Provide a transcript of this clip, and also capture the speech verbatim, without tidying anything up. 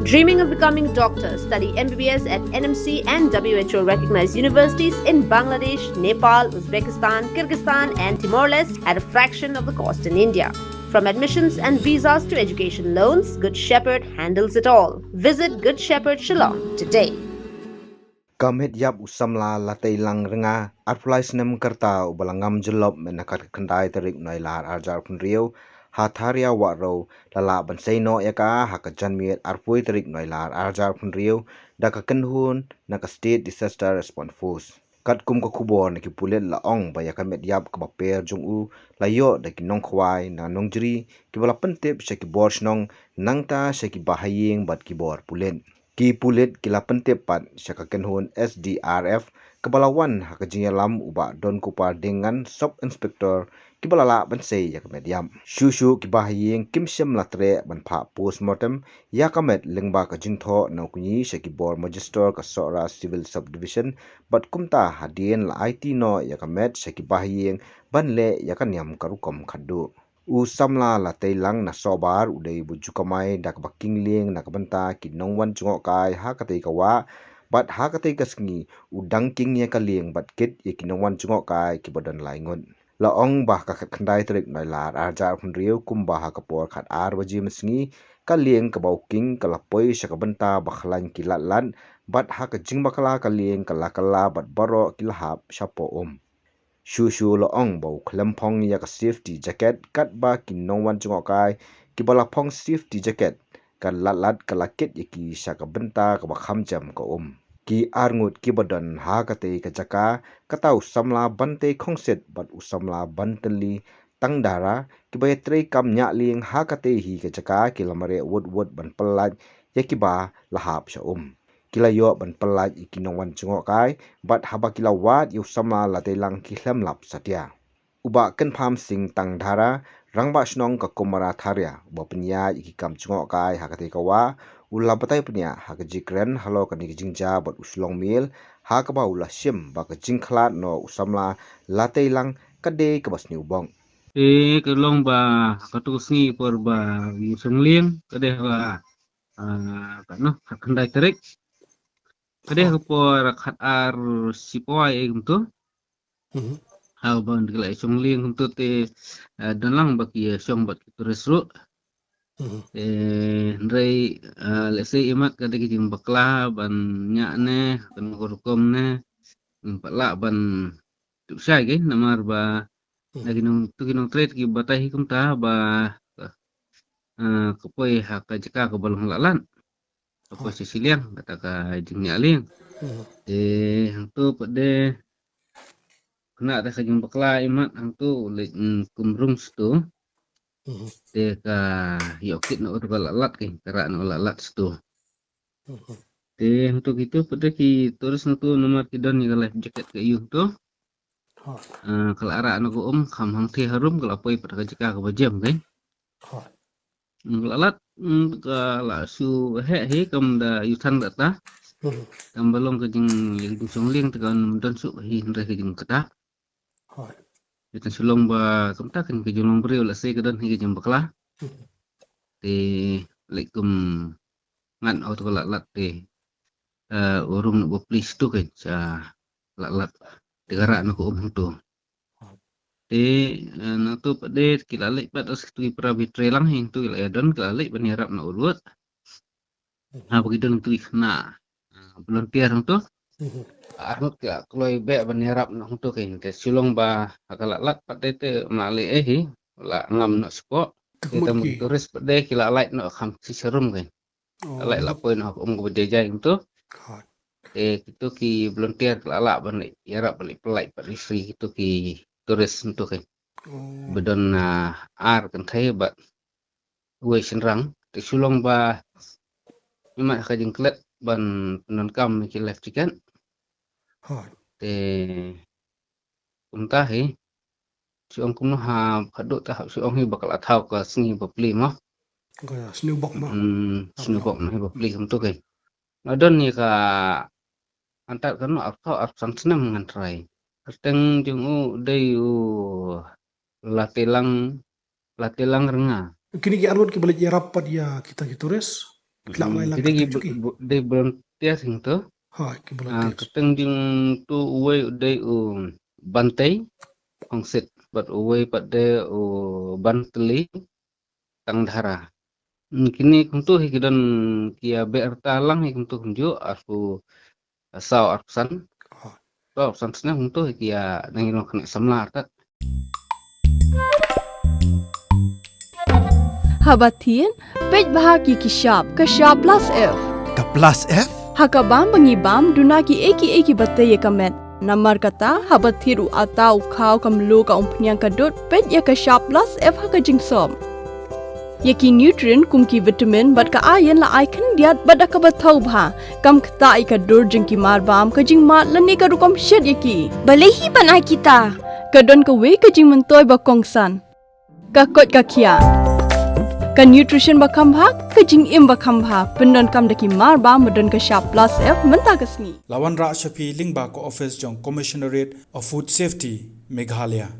Dreaming of becoming a doctor? Study M B B S at N M C and W H O recognized universities in Bangladesh, Nepal, Uzbekistan, Kyrgyzstan, and Timor Leste at a fraction of the cost in India. From admissions and visas to education loans, Good Shepherd handles it all. Visit Good Shepherd Shillong today. Ka met ïap u samla Lateilang Rnga, arphew lai snem ka rta, uba la ngam jyllop mynne ka khatkhyndai tarik Nailar arhajar arphew hynriew, ha Tharia Wahrew, la lah ban sei noh ïa ka ha ka janmiet arphew tarik Nailar arhajar arphew hynriew, da ka kynhun na ka State Disaster Response Force. Katkum ka khubor na ki pulit la ong ba ïa ka met ïap kaba per jong u la ïoh da ki nongkhwai na nongjri kiba la pyntip sha ki bor shnong, nangta sha ki bahaïing bad ki bor pulit. Ki pulit ki la pyntip pat sha ka kynhun S D R F kaba la wan ha ka jingïalam u Bah Donkupar Dengan, Sub Inspector, kiba la lah ban sei ïa ka met ïap. Shuh shuh ki bahaïing kim shym la treh ban phah postmortem ïa ka met lyngba ka jingthoh na u kñi sha ki bor Magistrate ka Sohra Civil Subdivision, bad kumta hadien la aiti noh ïa ka met sha ki bahaïing ban leh ïa ka niam ka rukom khadduh. U samla Lateilang na Sohbar u dei ba ju kamai da kaba king lieng na ka bynta ki nongwan jngohkai ha katei ka wah, bad ha katei ka sngi u dang king ïa ka lieng bad kit ïa ki nongwan jngohkai kiba don lai ngut. La ong ba ha ka khatkhyndai tarik Nailar arhajar arphew hynriew kumba ha ka por khatar baje mynsngi, ka lieng kaba u king ka la poi sha ka bynta ba khlaiñ ki lad lad, bad ha ka jingbakla ka lieng ka la kylla bad baroh ki la hap shapoh um. Shuh shuh la ong ba u khlem phong ïa ka safety jacket, katba ki nongwan jngohkai kiba la phong safety jacket, ka lad lad ka la kit ïa ki sha ka bynta kaba kham jem ka um. Ki arngut kiba don ha katei ka jaka, kata u samla Bantei Khongsit bad u samla Bantylli Tangdara, kiba ïatrei kam ñiah lieng ha katei hi ka jaka, ki la mareh wut wut ban pyllait ïa kiba la hap sha um. Ki la ïoh ban pyllait ïa ki nongwan jngohkai, bad haba ki la wad ïa u samla Lateilang ki khlem lap satia. U Bah Kynpham Sing Tangdara, Rangbah Shnong ka Kumara Tharia, uba pynïaid ïa ki kam jngohkai ha katei ka wah, u la batai pynïaid ha ka jingkren halor kane ka jingjia bad u Shillong Mail, ha kaba u la shim ba ka jingkhlad noh u samla Lateilang ka dei kaba sniew bok. Te ka long ba ha kato ka sngi por ba u shong lieng ka dei ha, ah, ka noh, ha khatkhyndai tarik. Ka dei ha ka por khatar shiphew ai kumto. Mhm. Ha ba ngi la shong lieng kumto te, ah, don lang ba ki shong bad ki tourist ruh. Mhm. Eh, hynrei, ah, lehse imat ka dei ka jingbakla ban ñiah ne, kano ka rukom ne, ngim pat lah ban tip shai ke, namar ba, mhm, na ki nong, tu ki nongtrei ki batai hi kumta ba, ah, ka poi ha ka jaka kaba long lad lad. Ka poi, oh, sha shiliang, kata ka jingñiah lieng. Mhm. Te hangto pat de kane te ka jingbakla imat hangto leit, mm, kum rung shatei. Mhm. Te ka ïoh kit noh ka lad lad, ka rah noh lad lad shatei. Mhm. Te hangto kito pat de ki tourist hangto namar ki don ïa ka life jacket ka ïoh hangto. Hooid. Ah, ka la rah noh ka um, kham hangthie harum, ka la poi pat ka jaka kaba jem, kan? Hooid. Mm, ka la lad, mm, ka la shu heh hi, kam da ïoh than kata. Mhm. Kam ba long ka jing, ka jingshong lieng te kan don shuh hi hynrei ka jingkata. Hooid. Ïa tang shu long ba kumta kan ka jinglong briew lehse ka don hi ka jingbakla. Mhm. Te leit kum ngat ot ka lad lad te, eh, u rung noh bapli shatei kan sha lad lad. Te ka rah noh ka um hangto. Te, eh, nangto pat de ki la leit pat, as kito ki para ba trei lang hangto ki la ïa don, ki la leit ban ïarap noh u rud. Mhm. Haba ki don kito ki khynnah, ah, volunteer hangto. Mhm. Arngut ki la kloi beh ban ïarap noh hangto, kan. Te shu long ba ha ka lad lad pat de te ym lah leh ei hi, la ngam noh shapoh. Te tang ki tourist pat de ki la lait noh kham shi sharum, kan. Oh. La lait, la poi noh ha ka um kaba jai jai hangto. Hooid. Te kito ki volunteer ki la lah ban leit ïarap, ban leit pyllait pat, rescue kito ki tourist hangto, kan. Oh. Ba don, ah, ar kynthei bad uwei shynrang. Te shu long ba imat ha ka jingklet ban pyndonkam ïa ki life jacket. Hooid. Te kumta hi. Shu ong kumno ha, haduh te hap shu ong hi ba ka la thaw ka sngi bapli mo. Ka sniew bok mo. Hmm, sniew bok mo, hi bapli kumto, kan. Nga don ïa ka, antad kano, arphew arphew san snem ngan trai. Kyrteng jong u dei u Lateilang, Lateilang Rnga. Kine ki arngut kiba leit ïarap pat ïa kita ki tourist? Tla lai lang. Ki dei ki, dei volunteer hi to. Hoi, ki volunteer. Ka teng jingmyntoi uwei u dei u Bantei Khongsit, bad uwei pat dei u Banteli Tangdhara. Kine kumto hi ki don ki ïa beh rta lang hi kumto kumjuh, arphew saw arphew san. To arphew san snem kumto hi ki ïa nang ïa long kane samla artat. Haba thied, peit bha ki ki shap, ka shap plus F. Ka plus F? Ha ka bam ba ngi bam, duna ki ei ki ei ki ba tei ïa ka met. Namar kata, haba thied u ata u khaw ka mluh ka umphniang ka dud, peit ïa ka shap plus F ha ka jingsop. Ïa ki nutrient kum ki vitamin bad ka iron la ai khyndiat bad da kaba thaw bha. Kam ktah ïa ka dur jong ki marbam, ka jingmad lane ka rukom shet ïa ki. Balei hi ban ai kita? Ka don kawei ka jingmyntoi ba kongsan. Ka koit ka khiah. Ka nutrition ba kham bha, ka jingim ba kham bha. Pyndonkam da ki marbam ba don ka shap plus F mynta ka sngi. La wanrah sha phi lyngba ka office jong Commissionerate of Food Safety, Meghalaya.